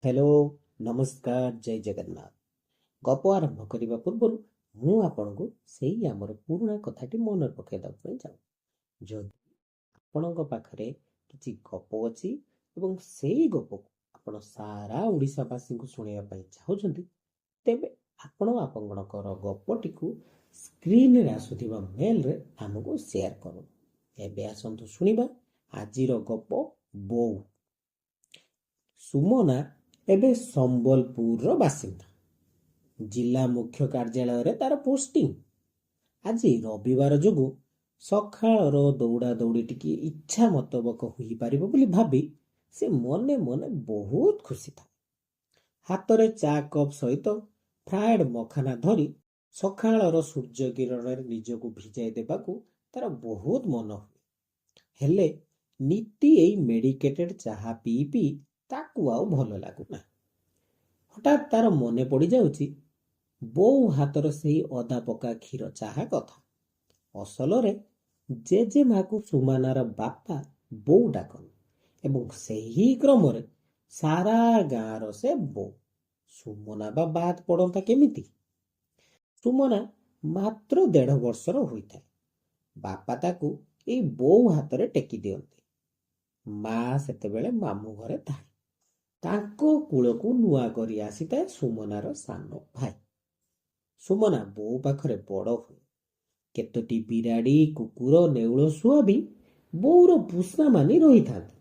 Hello, ନମସ୍କାର, ଜୟ ଜଗନ୍ନାଥ। ଗପ ଆରମ୍ଭ କରିବା ପୂର୍ବରୁ ମୁଁ ଆପଣଙ୍କୁ ସେଇ ଆମର ପୁରୁଣା କଥାଟି ମନେ ପକାଇ ଦେବା ପାଇଁ ଚାହୁଁଛି। ଯଦି ଆପଣଙ୍କ ପାଖରେ କିଛି ଗପ ଅଛି ଏବଂ ସେଇ ଗପକୁ ଆପଣ ସାରା ଓଡ଼ିଶାବାସୀଙ୍କୁ ଶୁଣାଇବା ପାଇଁ ଚାହୁଁଛନ୍ତି, ତେବେ ଆପଣ ଆପଣଙ୍କର ଗପଟିକୁ ସ୍କ୍ରିନରେ ଆସୁଥିବା ମେଲରେ ଆମକୁ ସେୟାର କରନ୍ତୁ। ଏବେ ଆସନ୍ତୁ ଶୁଣିବା ଆଜିର ଗପ ବୋଉ। ସୁମନା ଏବେ ସମ୍ବଲପୁରର ବାସିନ୍ଦା। ଜିଲ୍ଲା ମୁଖ୍ୟ କାର୍ଯ୍ୟାଳୟରେ ତାର ପୋଷ୍ଟିଂ। ଆଜି ରବିବାର ଯୋଗୁଁ ସକାଳର ଦୌଡ଼ା ଦୌଡ଼ି ଟିକିଏ ଇଚ୍ଛା ମୁତାବକ ହୋଇପାରିବ ବୋଲି ଭାବି ସେ ମନେ ମନେ ବହୁତ ଖୁସି ଥାଏ। ହାତରେ ଚା କପ୍ ସହିତ ଫ୍ରାଏଡ୍ ମଖାନା ଧରି ସକାଳର ସୂର୍ଯ୍ୟ କିରଣରେ ନିଜକୁ ଭିଜାଇ ଦେବାକୁ ତାର ବହୁତ ମନ ହୁଏ। ହେଲେ ନିତି ଏଇ ମେଡିକେଟେଡ୍ ଚାହା ପିଇ ପିଇ ତାକୁ ଆଉ ଭଲ ଲାଗୁନାହିଁ। ହଠାତ୍ ତାର ମନେ ପଡ଼ିଯାଉଛି ବୋଉ ହାତର ସେଇ ଅଦା ପକା କ୍ଷୀର ଚାହା କଥା। ଅସଲରେ ଜେଜେମାକୁ ସୁମନାର ବାପା ବୋଉ ଡାକନ୍ତି ଏବଂ ସେହି କ୍ରମରେ ସାରା ଗାଁର ସେ ବୋଉ। ସୁମନା ବା ବାଦ ପଡ଼ନ୍ତା କେମିତି? ସୁମନା ମାତ୍ର 1.5 ବର୍ଷର ହୋଇଥାଏ। ବାପା ତାକୁ ଏଇ ବୋଉ ହାତରେ ଟେକି ଦିଅନ୍ତି। ମା ସେତେବେଳେ ମାମୁଁ ଘରେ ଥାଏ। ତାଙ୍କ କୂଳକୁ ନୂଆ କରି ଆସିଥାଏ ସୁମନାର ସାନ ଭାଇ। ସୁମନା ବୋଉ ପାଖରେ ବଡ଼ ହୁଏ। କେତୋଟି ବିରାଡ଼ି, କୁକୁର, ନେଉଳ, ଶୁଆ ବି ବୋଉର ପୋଷା ମାନି ରହିଥାନ୍ତି।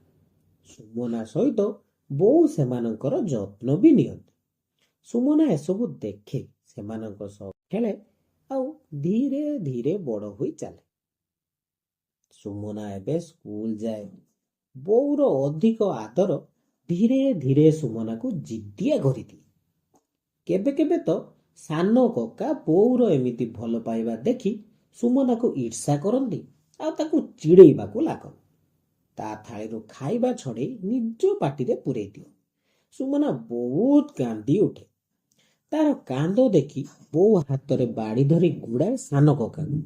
ସୁମନା ସହିତ ବୋଉ ସେମାନଙ୍କର ଯତ୍ନ ବି ନିଅନ୍ତି। ସୁମନା ଏସବୁ ଦେଖେ, ସେମାନଙ୍କ ସହ ଖେଳେ ଆଉ ଧୀରେ ଧୀରେ ବଡ଼ ହୋଇ ଚାଲେ। ସୁମନା ଏବେ ସ୍କୁଲ ଯାଏ। ବୋଉର ଅଧିକ ଆଦର ଧୀରେ ଧୀରେ ସୁମନାକୁ ଜିଦିଆ କରିଦିଏ। କେବେ କେବେ ତ ସାନ କକା ବୋଉର ଏମିତି ଭଲ ପାଇବା ଦେଖି ସୁମନାକୁ ଈର୍ଷା କରନ୍ତି ଆଉ ତାକୁ ଚିଡ଼େଇବାକୁ ଲାଗନ୍ତି। ତା ଥାଳିରୁ ଖାଇବା ଛଡ଼େଇ ନିଜ ପାଟିରେ ପୂରେଇ ଦିଅନ୍ତି। ସୁମନା ବହୁତ କାନ୍ଦି ଉଠେ। ତାର କାନ୍ଦ ଦେଖି ବୋଉ ହାତରେ ବାଡ଼ି ଧରି ଗୁଡ଼ାଏ ସାନ କକାକୁ,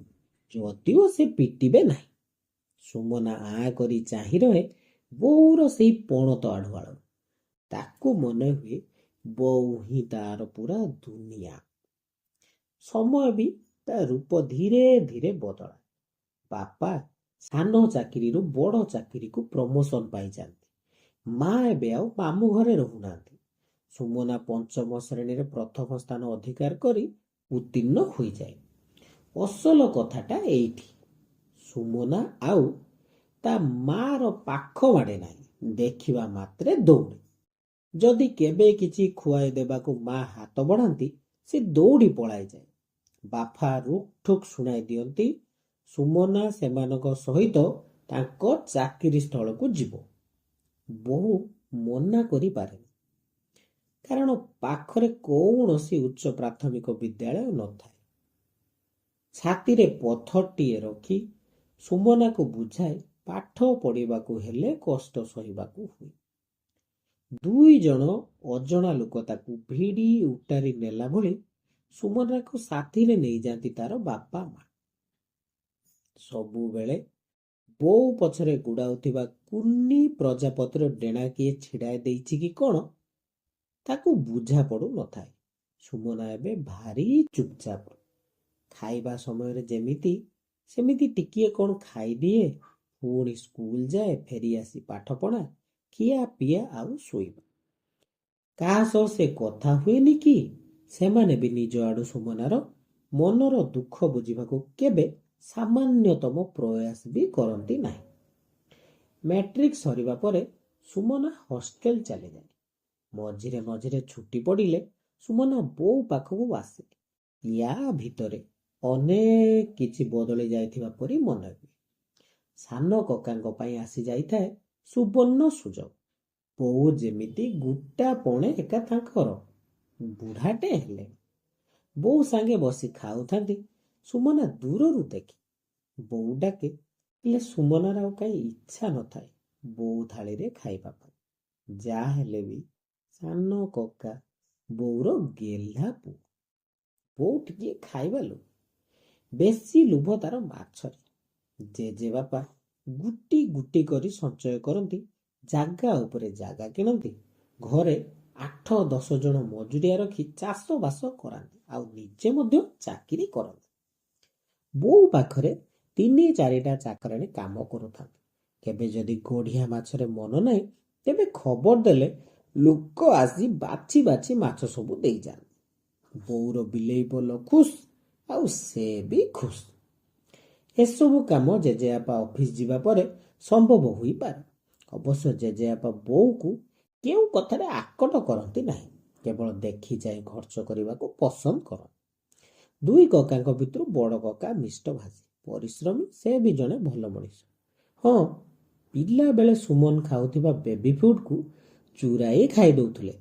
ଯଦିଓ ସେ ପିଟିବେ ନାହିଁ। ସୁମନା ଆଁ କରି ଚାହିଁ ରହେ ବୋଉର ସେଇ ପଣତ ଆଢ଼ୁଆଳରୁ। ତାକୁ ମନେ ହୁଏ ବୋଉ ହିଁ ତାର ପୁରା ଦୁନିଆ। ସମୟ ବି ତା ରୂପ ଧୀରେ ଧୀରେ ବଦଳାଏ। ବାପା ସାନ ଚାକିରିରୁ ବଡ଼ ଚାକିରିକୁ ପ୍ରମୋସନ ପାଇଯାନ୍ତି। ମା ଏବେ ଆଉ ମାମୁଁ ଘରେ ରହୁନାହାନ୍ତି। ସୁମନା ପଞ୍ଚମ ଶ୍ରେଣୀରେ ପ୍ରଥମ ସ୍ଥାନ ଅଧିକାର କରି ଉତ୍ତୀର୍ଣ୍ଣ ହୋଇଯାଏ। ଅସଲ କଥାଟା ଏଇଠି। ସୁମନା ଆଉ ତା ମାର ପାଖ ମାଡ଼େ ନାହିଁ। ଦେଖିବା ମାତ୍ରେ ଦୌଡ଼େ। ଯଦି କେବେ କିଛି ଖୁଆଇ ଦେବାକୁ ମା ହାତ ବଢ଼ାନ୍ତି, ସେ ଦୌଡ଼ି ପଳାଇଯାଏ। ବାପା ରୁକ୍ ଠୁକ୍ ଶୁଣାଇ ଦିଅନ୍ତି, ସୁମନା ସେମାନଙ୍କ ସହିତ ତାଙ୍କ ଚାକିରି ସ୍ଥଳକୁ ଯିବ। ବୋଉ ମନା କରିପାରେନା, କାରଣ ପାଖରେ କୌଣସି ଉଚ୍ଚ ପ୍ରାଥମିକ ବିଦ୍ୟାଳୟ ନଥାଏ। ଛାତିରେ ପଥରଟିଏ ରଖି ସୁମନାକୁ ବୁଝାଏ, ପାଠ ପଢ଼ିବାକୁ ହେଲେ କଷ୍ଟ ସହିବାକୁ ହୁଏ। ଦୁଇ ଜଣ ଅଜଣା ଲୋକ ତାକୁ ଭିଡ଼ି ଉଟାରି ନେଲା ଭଳି ସୁମନାକୁ ସାଥିରେ ନେଇଯାଆନ୍ତି ତାର ବାପା ମା। ସବୁବେଳେ ବୋଉ ପଛରେ ଗୁଡ଼ାଉଥିବା କୁନି ପ୍ରଜାପତିର ଡେଣା କିଏ ଛିଡ଼ାଇ ଦେଇଛି କି କଣ, ତାକୁ ବୁଝା ପଡୁ ନଥାଏ। ସୁମନା ଏବେ ଭାରି ଚୁପଚାପ। ଖାଇବା ସମୟରେ ଯେମିତି ସେମିତି ଟିକିଏ କଣ ଖାଇଦିଏ, ପୁଣି ସ୍କୁଲ ଯାଏ, ଫେରି ଆସି ପାଠପଢ଼ା, ଖିଆ ପିଆ ଆଉ ଶୋଇବା। କାହା ସହ ସେ କଥା ହୁଏନି କି ସେମାନେ ବି ନିଜ ଆଡୁ ସୁମନାର ମନର ଦୁଃଖ ବୁଝିବାକୁ କେବେ ସାମାନ୍ୟତମ ପ୍ରୟାସ ବି କରନ୍ତି ନାହିଁ। ମ୍ୟାଟ୍ରିକ ସରିବା ପରେ ସୁମନା ହଷ୍ଟେଲ ଚାଲିଯାଏ। ମଝିରେ ମଝିରେ ଛୁଟି ପଡ଼ିଲେ ସୁମନା ବୋଉ ପାଖକୁ ଆସେ। ୟା ଭିତରେ ଅନେକ କିଛି ବଦଳି ଯାଇଥିବା ପରି ମନେ ହୁଏ। ସାନ କକାଙ୍କ ପାଇଁ ଆସି ଯାଇଥାଏ ସୁବର୍ଣ୍ଣ ସୁଯୋଗ। ବୋଉ ଯେମିତି ଗୋଟା ପଣେ ଏକା ତାଙ୍କର। ବୁଢ଼ାଟେ ହେଲେ ବୋଉ ସାଙ୍ଗେ ବସି ଖାଉଥାନ୍ତି। ସୁମନା ଦୂରରୁ ଦେଖେ। ବୋଉ ଡାକେ, ହେଲେ ସୁମନାର ଆଉ କାହିଁ ଇଚ୍ଛା ନଥାଏ ବୋଉ ଥାଳିରେ ଖାଇବା ପାଇଁ। ଯାହା ହେଲେ ବି ସାନ କକା ବୋଉର ଗେହ୍ଲା ପୁଅ। ବୋଉ ଟିକିଏ ଖାଇବା ଲୋକ। ବେଶୀ ଲୋଭ ତାର ମାଛରେ। ଜେଜେବାପା ଗୁଟି ଗୁଟି କରି ସଞ୍ଚୟ କରନ୍ତି, ଜାଗା ଉପରେ ଜାଗା କିଣନ୍ତି, ଘରେ 8-10 ଜଣ ମଜୁରିଆ ରଖି ଚାଷବାସ କରାନ୍ତି ଆଉ ନିଜେ ମଧ୍ୟ ଚାକିରି କରନ୍ତି। ବୋଉ ପାଖରେ 3-4ଟା ଚାକରାଣୀ କାମ କରୁଥାନ୍ତି। କେବେ ଯଦି ଗଢ଼ିଆ ମାଛରେ ମନ ନାହିଁ, ତେବେ ଖବର ଦେଲେ ଲୋକ ଆସି ବାଛି ବାଛି ମାଛ ସବୁ ଦେଇଯାଆନ୍ତି। ବୋଉର ବିଲେଇ ପଲ ଖୁସ୍ ଆଉ ସେ ବି ଖୁସ୍। ଏସବୁ କାମ ଜେଜେବାପା ଅଫିସ ଯିବା ପରେ ସମ୍ଭବ ହୋଇପାରେ। ଅବଶ୍ୟ ଜେଜେବାପା ବୋଉକୁ କେଉଁ କଥାରେ ଆକଟ କରନ୍ତି ନାହିଁ, କେବଳ ଦେଖି ଚାହିଁ ଖର୍ଚ୍ଚ କରିବାକୁ ପସନ୍ଦ କରନ୍ତି। ଦୁଇ କକାଙ୍କ ଭିତରୁ ବଡ଼ କକା ମିଷ୍ଟଭାଷୀ, ପରିଶ୍ରମୀ, ସେ ବି ଜଣେ ଭଲ ମଣିଷ। ହଁ, ପିଲାବେଳେ ସୁମନ ଖାଉଥିବା ବେବି ଫୁଡ଼କୁ ଚୁରାଇ ଖାଇ ଦେଉଥିଲେ,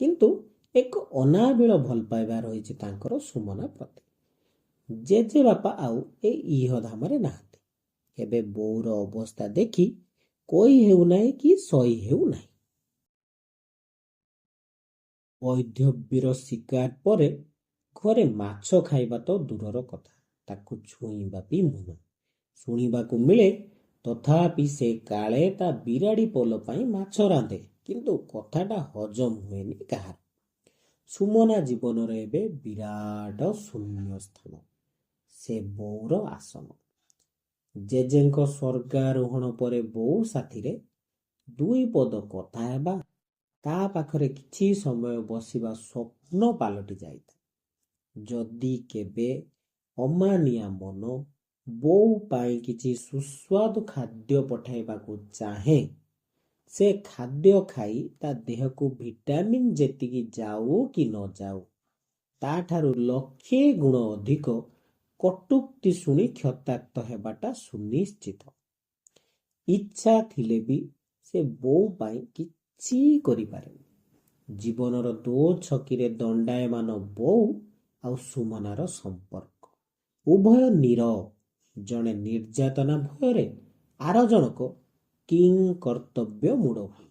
କିନ୍ତୁ ଏକ ଅନାବିଳ ଭଲ ପାଇବା ରହିଛି ତାଙ୍କର ସୁମନା ପ୍ରତି। ଜେଜେବାପା ଆଉ ଏ ଇହଧାମରେ ନାହାନ୍ତି। ଏବେ ବୋଉର ଅବସ୍ଥା ଦେଖି କହି ହେଉନାହିଁ କି ସହି ହେଉନାହିଁ। ବୈଧବ୍ୟର ଶିକାର ପରେ ଘରେ ମାଛ ଖାଇବା ତ ଦୂରର କଥା, ତାକୁ ଛୁଇଁବା ବି ମନା। ଶୁଣିବାକୁ ମିଳେ ତଥାପି ସେ କାଳେ ତା ବିରାଡ଼ି ପୋଲ ପାଇଁ ମାଛ ରାନ୍ଧେ, କିନ୍ତୁ କଥାଟା ହଜମ ହୁଏନି କାହାର। ସୁମନା ଜୀବନରେ ଏବେ ବିରାଟ ଶୂନ୍ୟ ସ୍ଥାନ ସେ ବୋଉର ଆସନ। ଜେଜେଙ୍କ ସ୍ୱର୍ଗାରୋହଣ ପରେ ବୋଉ ସାଥିରେ ଦୁଇ ପଦ କଥା ହେବା, ତା ପାଖରେ କିଛି ସମୟ ବସିବା ସ୍ୱପ୍ନ ପାଲଟି ଯାଇଥାଏ। ଯଦି କେବେ ଅମାନିଆ ମନ ବୋଉ ପାଇଁ କିଛି ସୁସ୍ୱାଦୁ ଖାଦ୍ୟ ପଠାଇବାକୁ ଚାହେଁ, ସେ ଖାଦ୍ୟ ଖାଇ ତା ଦେହକୁ ଭିଟାମିନ୍ ଯେତିକି ଯାଉ କି ନ ଯାଉ, ତାଠାରୁ ଲକ୍ଷେ ଗୁଣ ଅଧିକ କଟୁକ୍ତି ଶୁଣି କ୍ଷତାକ୍ତ ହେବାଟା ସୁନିଶ୍ଚିତ। ଇଚ୍ଛା ଥିଲେ ବି ସେ ବୋଉ ପାଇଁ କିଛି କରିପାରେନି। ଜୀବନର ଦୋ ଛକିରେ ଦଣ୍ଡାୟମାନ ବୋଉ ଆଉ ସୁମନାର ସମ୍ପର୍କ। ଉଭୟ ନୀରବ, ଜଣେ ନିର୍ଯାତନା ଭୟରେ, ଆର ଜଣକ କିଂକର୍ତ୍ତବ୍ୟମୂଢ଼ ହୋଇ।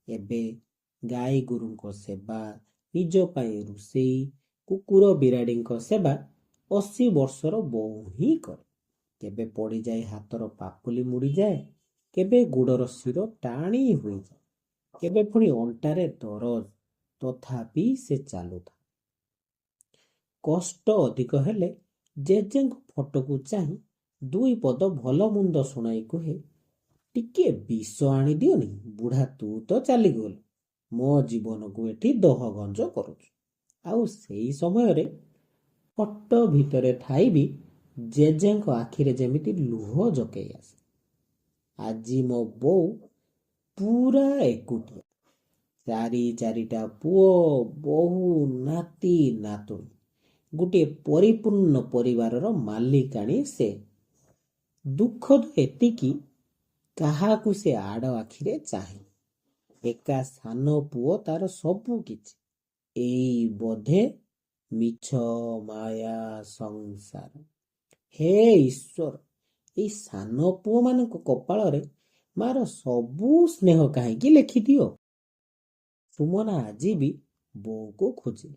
ଏବେ ଗାଈ ଗୋରୁଙ୍କ ସେବା, ନିଜ ପାଇଁ ରୋଷେଇ, କୁକୁର ବିରାଡ଼ିଙ୍କ ସେବା 80 ବର୍ଷର ବୋଉ ହିଁ କରେ। କେବେ ପଡ଼ିଯାଇ ହାତର ପାପୁଲି ମୁଡ଼ିଯାଏ, କେବେ ଗୋଡ଼ର ଶିର ଟାଣି ହୋଇଯାଏ, କେବେ ପୁଣି ଅଣ୍ଟାରେ ଦରଜ, ତଥାପି ସେ ଚାଲୁଥାଏ। କଷ୍ଟ ଅଧିକ ହେଲେ ଜେଜେଙ୍କ ଫଟୋକୁ ଚାହିଁ ଦୁଇ ପଦ ଭଲମନ୍ଦ ଶୁଣାଇ କୁହେ, ଟିକେ ବିଷ ଆଣିଦିଅନି ବୁଢ଼ା, ତୁ ତ ଚାଲିଗଲୁ, ମୋ ଜୀବନକୁ ଏଠି ଦହଗଞ୍ଜ କରୁଛୁ। ଆଉ ସେଇ ସମୟରେ ଫଟୋ ଭିତରେ ଥାଇ ବି ଜେଜେଙ୍କ ଆଖିରେ ଯେମିତି ଲୁହ ଜକେଇ ଆସେ। ଆଜି ମୋ ବୋଉ ପୁରା ଏକୁଟିଆ। 4-4ଟା ପୁଅ, ବୋହୂ, ନାତି, ନାତୁଣୀ, ଗୋଟିଏ ପରିପୂର୍ଣ୍ଣ ପରିବାରର ମାଲିକାଣୀ ସେ। ଦୁଃଖଦ ଏତିକି, କାହାକୁ ସେ ଆଡ଼ ଆଖିରେ ଚାହେଁ। ଏକା ସାନ ପୁଅ ତାର ସବୁ କିଛି। ଏଇ ବୋଧେ ମିଛ ମାୟା ସଂସାର। ହେ ଈଶ୍ୱର, ଏଇ ସାନ ପୁଅମାନଙ୍କ କପାଳରେ ମାର ସବୁ ସ୍ନେହ କାହିଁକି ଲେଖିଦିଅ। ସୁମନା ଆଜି ବି ବୋଉକୁ ଖୋଜେ,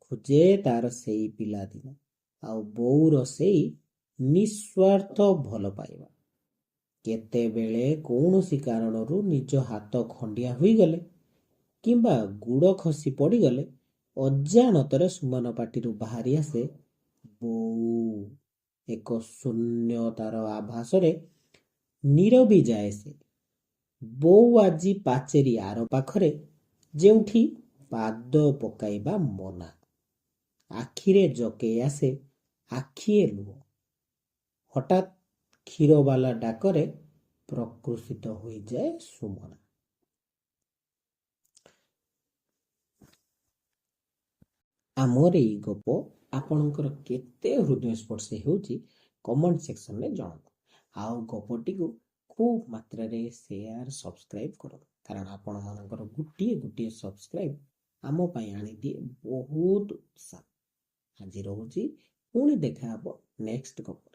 ଖୋଜେ ତାର ସେଇ ପିଲାଦିନ ଆଉ ବୋଉର ସେଇ ନିସ୍ୱାର୍ଥ ଭଲ ପାଇବା। କେତେବେଳେ କୌଣସି କାରଣରୁ ନିଜ ହାତ ଖଣ୍ଡିଆ ହୋଇଗଲେ କିମ୍ବା ଗୁଡ଼ ଖସି ପଡ଼ିଗଲେ ଅଜାଣତରେ ସୁମନ ପାଟିରୁ ବାହାରି ଆସେ ବୋଉ। ଏକ ଶୂନ୍ୟତାର ଆଭାସରେ ନୀରବି ଯାଏ ସେ। ବୋଉ ଆଜି ପାଚେରୀ ଆର ପାଖରେ, ଯେଉଁଠି ପାଦ ପକାଇବା ମନା। ଆଖିରେ ଜକେଇ ଆସେ ଆଖିଏ ଲୁହ। ହଠାତ୍ କ୍ଷୀରବାଲା ଡାକରେ ପ୍ରକୃଷିତ ହୋଇଯାଏ ସୁମନା। ଆମର ଏଇ ଗପ ଆପଣଙ୍କର କେତେ ହୃଦୟସ୍ପର୍ଶୀ ହେଉଛି କମେଣ୍ଟ ସେକ୍ସନରେ ଜଣାନ୍ତୁ। ଆଉ ଗପଟିକୁ ଖୁବ୍ ମାତ୍ରାରେ ସେୟାର, ସବସ୍କ୍ରାଇବ୍ କରନ୍ତୁ, କାରଣ ଆପଣମାନଙ୍କର ଗୋଟିଏ ଗୋଟିଏ ସବସ୍କ୍ରାଇବ୍ ଆମ ପାଇଁ ଆଣିଦିଏ ବହୁତ ଉତ୍ସାହ। ଆଜି ରହୁଛି, ପୁଣି ଦେଖାହବ ନେକ୍ସଟ ଗପରେ।